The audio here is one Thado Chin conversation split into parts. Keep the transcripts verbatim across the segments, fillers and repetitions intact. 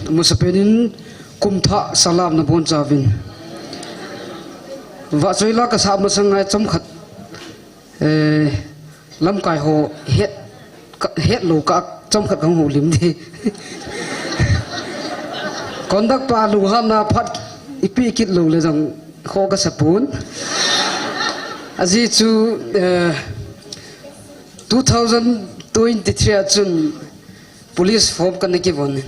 Masapen in kum thah salam nabonchauvin. Vahchoi la kasah masang a chomkhat, eh, lamkai ho het, ka, hetlou kah a chomkhat kahung houlim ding. Conductor lunghanna phat ipi kit lou le jong kho kasa pon. Ajeh chu, eh, two thousand twenty-three a chun police form kana kivon in.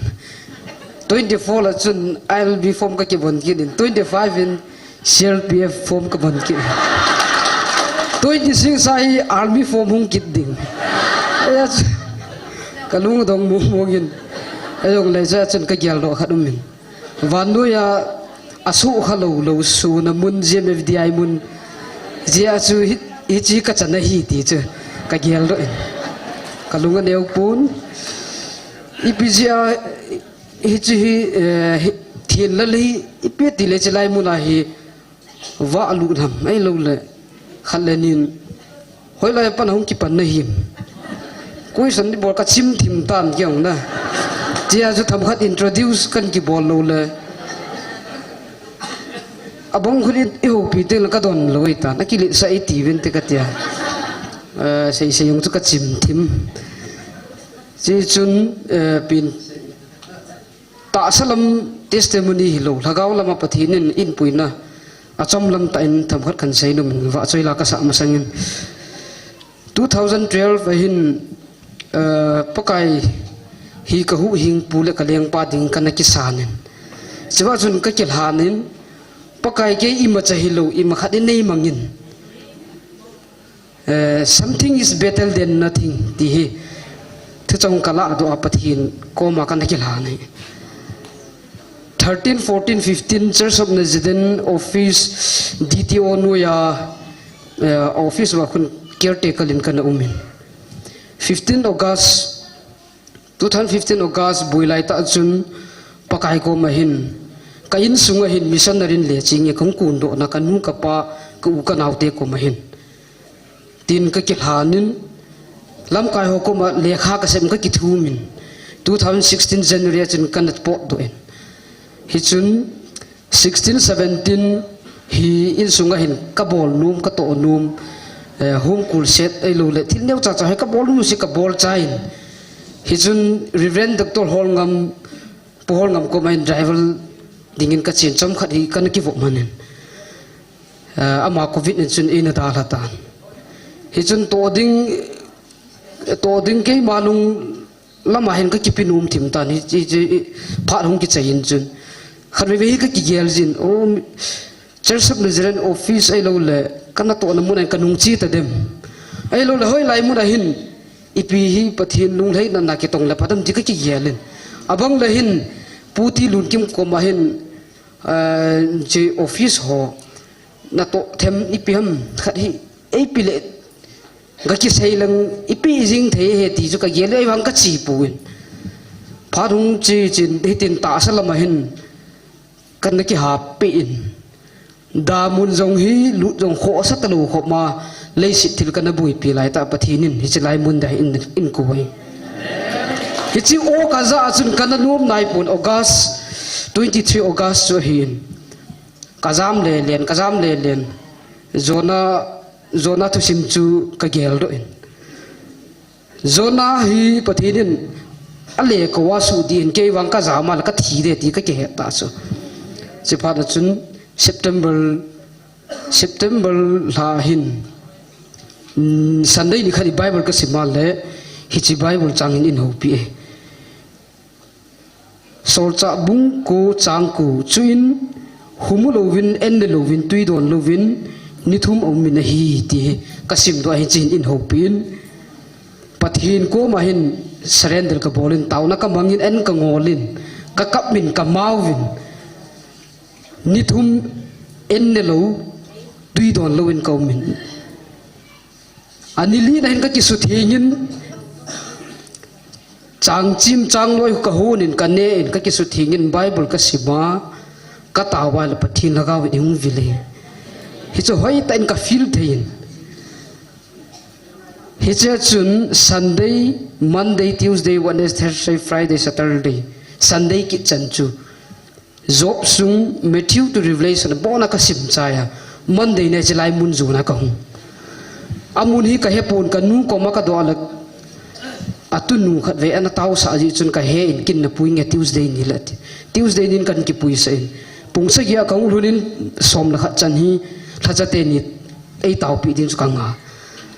Twenty-four a chun I L B form kakivon kit in. Twenty-five in C R P F form kavon kit. Twenty-six a hi army form hung kit ding. Eia chu, kalung adong mong mong in. Ahijongle chua chun kageldoh khat um in. Vannoiya asukha lou lou suna mun G M F D I mun jeh a chu hi, hiche kachan ahi ti chu kageldoh in. Kalung aneo pon. Ipi jeh a hiche hi, eh, hi, thenlal hi ipi tile chulai muna hi vah alut ham, ahiloule khat le ni in, hoilai a pat a hung kipan nahim? Question ibol kachim thim tan keiho na. Chea chu themkhat introduce kana kibol lou le, abang khun i, ihoupi teng le kadon lou ahitan, akiletsah iti vinte katia. Eh, sei sei jong chu kachim thim. Chuchun, eh, pin tahsa lam testimony hilou, lhagao lama Pathen in eipuina achom lam tah in themkhat kahin sei nom in, vahchoi la kasah masang in. Two thousand twelve a hin, eh, Pakai hi kahuhhingpu le kalengpa ding kana kisan in. Chua chun kakilhan in, Pakai kei imacha hilou, ima khat in neimang in. Eh, something is better than nothing, ti hi thuchang kalahdoh a Pathen koma kana kilhan ahi. Thirteen, fourteen, fifteen, Church of Nazarene office, D T O noiya, eh, office uva khun caretaker in kana um in. Fifteen August, two thousand fifteen August boi lai tah chun Pakai koma hin, ka insunga hin missionary in le ching e, kahung kondohna kanu kapa, ka u kanaote koma hin, tin kakilhan in, lamkai ho koma lekha kasem kakithum in, two thousand sixteen January a chun kana potdoh in. Hichun, sixteen seventeen hi insunga hin kabol nom, katoh nom, eh, home school set ahiloule thil neocha cha hi kabol nom si kabol chai in. Hichun Reverend Doctor Holngam, Pu Holngam koma hin driver dingin kachen chomkhat hi kana kivop man in. Eh, ama covid in chun eina dalha tan. Hichun toh ding, toh ding keima nung lama hin kakipe nom thim tan, hi, hi, hi, phat hung kichai in chun. Khatvei vei hi kakigel jin, o, Church of Nazarene office ahiloule, kanatohna mun a hin kanung che tadem. Ahiloule, hoilai mun a hin, ipi hi Pathen lunglhaina na kitong le pha dem ti kakigel in. Abang le hin, Pu Tilunkim koma hin, ah, che office ho, natoh them ipi ham khat hi, eipe le, kakisei leng ipi jing thei ahi ti chu kagel le, ahivang kache poi. Phat hung che chin, hitin tahsa lama hin kana kihappi in. Damun jong hi, lut jong khohsa talou khop ma, leiset thil kana boipi lai tah Pathen in, hiche lai mun a hin, eikoi. Hiche o kaja a chun kana nom naipon, August, twenty-three August chu ahin. Kajam lelen, kajam lelen. Jonah, Jonah thusim chu kageldoh in. Jonah hi Pathen in ale kou a suhdih in, kei vang kajam a le kathi ding ti kakihet tah chu. Chuphat a chun September, September lha hin, mm, Sunday nikhat hi Bible kasim a le hiche Bible chang hin eihoupi e. Solchah bung ko chang ko, chuin humu louvin, an ne louvin, tui don louvin, ni thum aum in ahi, ti hi kasimdoh a hiche hin eihoupi in. Pathen koma hin surrender kabol in, taona kamang in, an kangol in, kakap in, kamao in, ni thum an ne lou, tui don louvin kaum in. Ani li na hin kakisutheng in, chang chim chang loi kahon in, kane in, kakisutheng in, Bible kasim a, katao a le Pathen Lhagao in eihung vil e. Hichu hoitah in kafeel thei in. Hiche a chun Sunday, Monday, Tuesday, Wednesday, Thursday, Friday, Saturday, Sunday kichan chu Job sung Matthew to Revelation abona kasim chai a, Monday ni chilai mun jona kahung. Amun hi kahepon, kanu koma kadoh le, atunu khat vei ana taosah jeh chun kahe in, kin napui nge Tuesday ni le ati. Tuesday nin kan kipuisah in, pung sagi a kahung lhun in som le khat chan hi lhacha teni eitaopi ding chu kanga.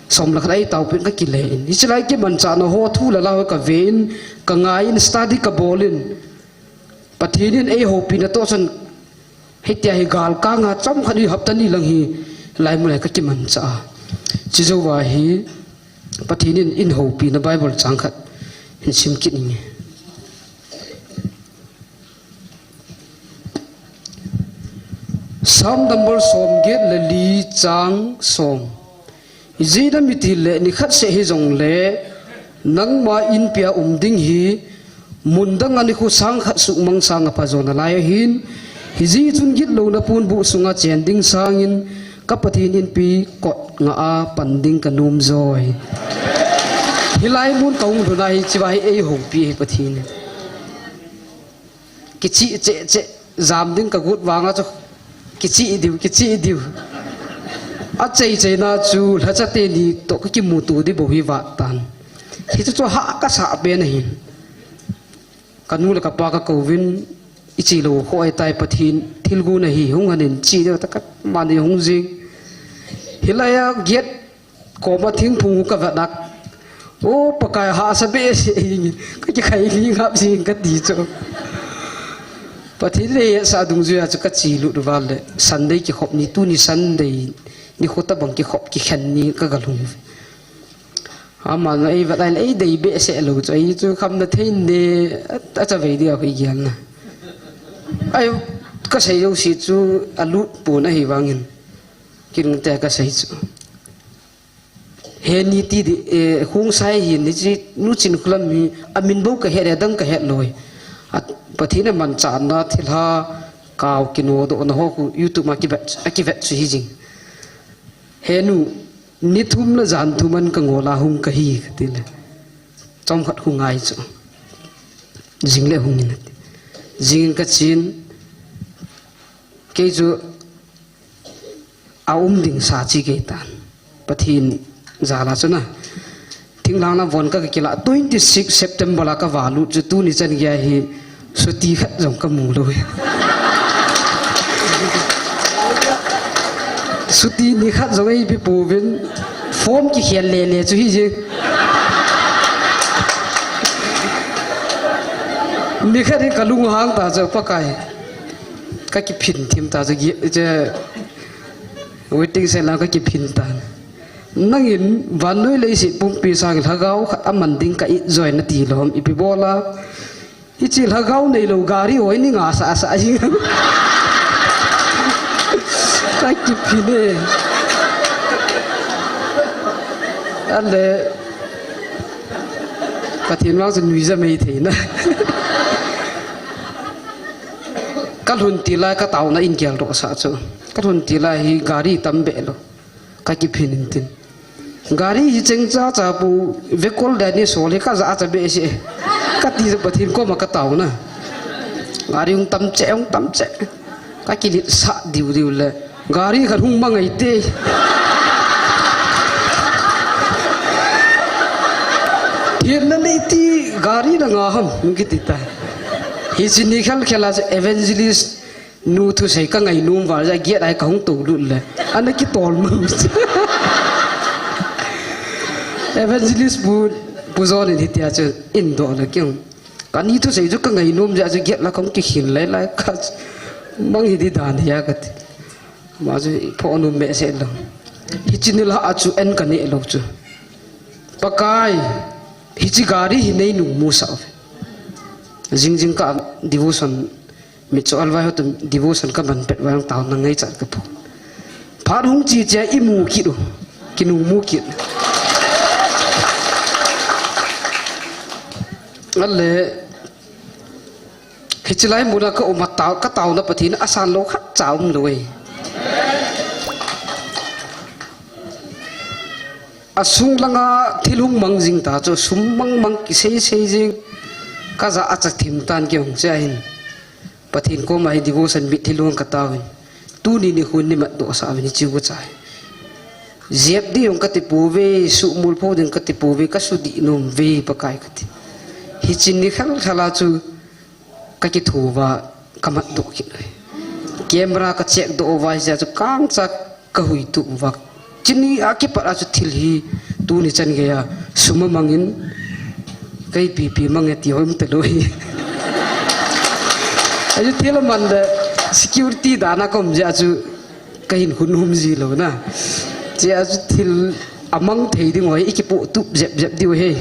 Som le khat eitaopi in kakile in, hichilai kimanchahna ho thu le la ho kave in, kangai in, study kabol in, Pathen in eihoupi natoh chun, hitia hi galkanga chomkhat ni hapta ni lang hi laimun lai kakimanchah a. Chujouva hi Pathen in eihoupi na Bible chang khat hin sim kit inge. Psalm number som get le li, chang som. Ijeh inem itile nikhat seh hijongle nangma inpia um ding hi, mun danga nikho sang khat suhmang sanga phajo nalai ahin, hijeh chun gitlouna ponbuh sunga chen ding sangin ka Pathen inpi kot ngah a pan ding kanom joi. Hilai mun kahung lhun a hichea hi eihoupi hi Pathen in. Kichih cheh cheh, jam ding kagot vanga chu kichih diu, kichih diu. Achei cheina chu lhacha teni toh kakimuto ding bou hi vat tan. Hichu chu hah kasah pen ahin. Kanu le kapa kakouvin, iche lou kho ahitai Pathen, thilgon ahi, hung hen in che diu tia ka mani hung jing. Hilai a gate koma thingphung kavet a, O Pakai, hahsa behseh jeng in, kakikhai lhing hap jeng kati chu. Pathen in eihetsah dungjuia chu kache lut uva le, Sunday kikhop ni, tuni Sunday nikho tobang kikhop kikhen ni kagalhung. Aman eivet a le eidei behseh lou chu, ei chu khamna thei ne, achavei dia koi gelna. Ai, kasei jouse chu alut pon ahivangin, kin te kasei chu. Heni ti di, eh, Khongsai hin hiche Nu Chinkholam hi amin bou kahet e, adang kahet lou. A, Pathen amanchahna thilha kao kinodohna ho khu YouTube ma kivet, akivet chu hijing. Henu, ni thum le jan thum an kangol a hung kahi katile. Chomkhat khu ngai chu. Jing le hung in ati. Jing in kachen, kei chu aum ding sa chi kei tan. Pathen jal a chu na. Thinglhang lam von ka, kakila, twenty six September a kavalut chu tuni chan geiya hi suti khat jong kamu lou. Suti nikhat jong eipe pouvin, form kikhel lele chu hijeng. Nikhat hi kalunghang ta chu Pakai. Kakiphin thim ta chu, waiting shed lang kakiphin tan. Nangin vannoi leiset pumpi sangin lhagao khat aman ding ka it joi nati lou ham, ipi bol a. Hiche lhagao neilou gari hoi ni nga sa sa hi. Kakiphin e. Ale. Pathen vang chu nuija mei thei na. Kalhun tilai kataona in geldoh sa chu. Kalhun tilai hi gari tam be lou. Kakiphin in tin. Gari hi cheng cha cha pu, vekol dani sole kaja cha behseh. Kati chu Pathen koma kataona. Gari hung tam che, hung tam che. Kakiletsah diu diu le. Gari khat hung mang ahi te. Themna nei ti gari na nga ham, hung kiti ta. Hiche ni khel khel a evangelist nu thusei ka ngainom val jeh a gate a kahung tou lut le. Ana kitol mang. Evangelist pu, Pu John in hitia chu in doh le keu. Kani thusei chu ka ngainom jeh a chu gate la kahung kikhin lai lai ka. Mang hi di dan hi a kati. Ama chu phoh nom behseh lou. Hiche nilhah a chu an kaneh lou chu. Pakai, hiche gari hi nei nung musah uve. Jing jing ka devotion, mitcho alvai ho tu devotion kaman pet vang taona ngaichat kapo. Phat hung che che a imu kit u. Kinung mu kit. Ale, Hiche lai muna ka um a tao, ka taona Pathen asan lou khat cha um lou e. Asung langa thil hung mang jing ta chu, sum mang mang kisei sei jing. Kaja acha thim tan kei jong, chea hin Pathen koma hi devotion mit hilou in katao in, tuni nikhon nei matdoh sah uvin hiche u chai. Jep ding jong kati pouve, suhmol pho ding kati pouve, kasudih nom uve Pakai kati. Hiche ni khel khel a chu kakitho uva, kamatdoh kit uve. Camera ka check doh uva, hichea chu kangcha kahui tup uva. Chuni a kipat a chu thil hi tuni chan geiya sum amang in, ka ipi ipi mang e ti hoi um talou hi. Achu thil aman le security dan a ka um jeh a chu kahin hun hum ji lou na. Chea chu thil amang thei ding ho hi ikipoh tup jep jep diu ahi.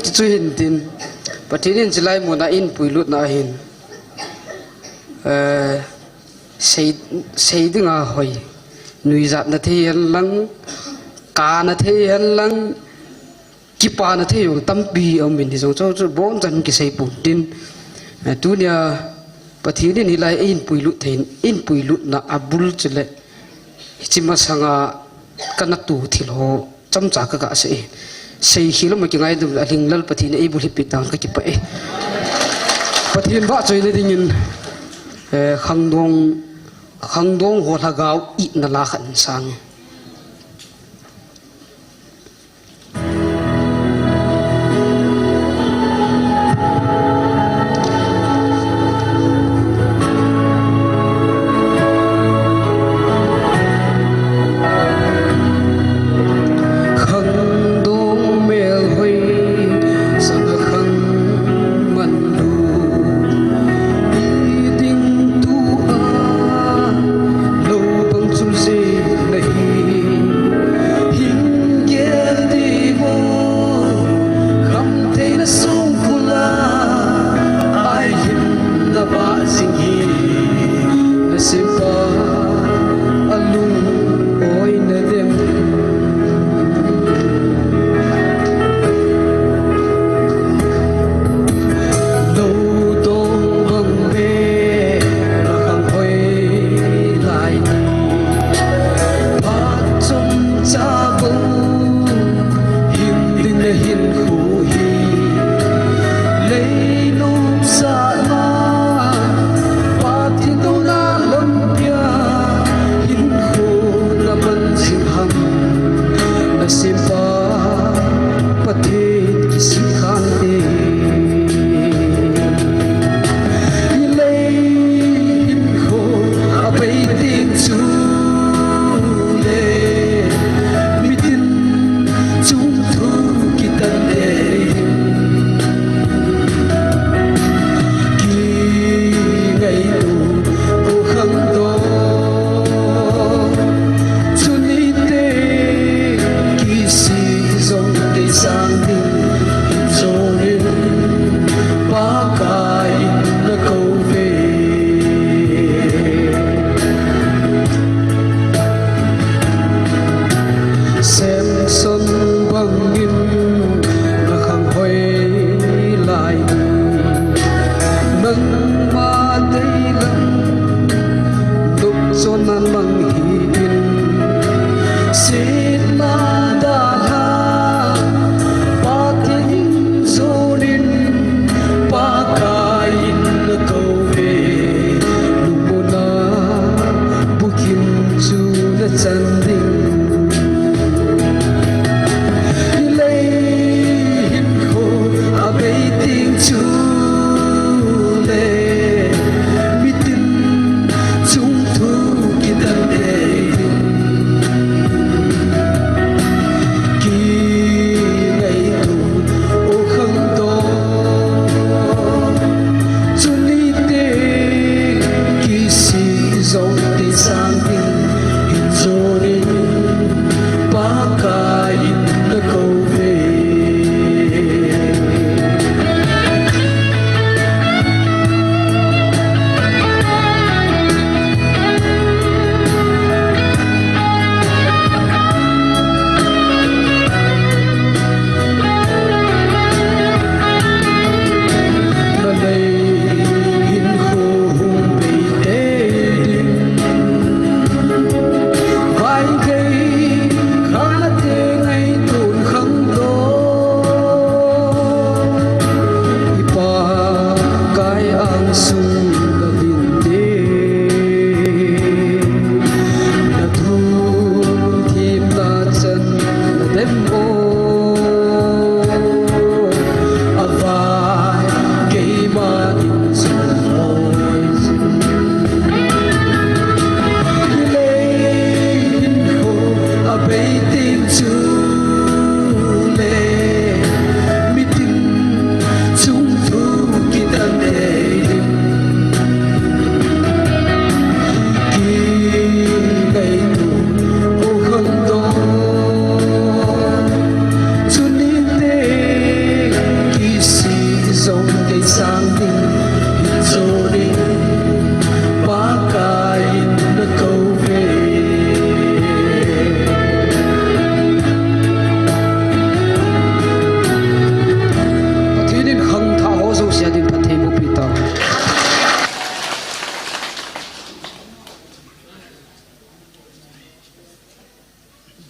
Chuchu hin tin, Pathen in chulai muna eihin puilutna ahin, eh, sei, sei dinga hoi, nuijatna thei hen lang, kana thei hen lang, kipana thei jong tampi aum in, hijong chu, chu abonchan kisei pon tin, eh, tunia Pathen in hilai eihin puilut thei, eihin puilutna abul chule hiche masanga kana to thil ho chomcha kaga sei. Sei khel lou ma kingaidam, alhinglel Pathen in eibulhit peh tan kakipah e. Pathen vahchoina dingin, eh, khangdong, khangdong ho lhagao itna la khat sang e. Khangdong melhoi sanga khang manlu, i ding tua lou bang chul jeng nahi. Hin gel ding mo, khamtheina songkul a, aihimna vah jing hi, nasem pa alung-oina dem. Lou dong bang beh a khang hoi lai ni, phat chomcha bou hin ding nahinkho hi, lei nopsahna Pathen douna lampia hinkho naman jing ham, nasem pa Pathen kisih khan e. Hilei hinkho abei ding chule, mitin chung thu kitan e. Kingaito u khangdong, chuni teng kisih jong kei sang ding hin jonin, Pakai in nakou ve. Samson bangin nakhang hoi lai, nangma deilam nopchon a mang hih in, setna dalha Pathen in jonin, Pakai in nakou ve, lungmonna bukim chu nachan ding.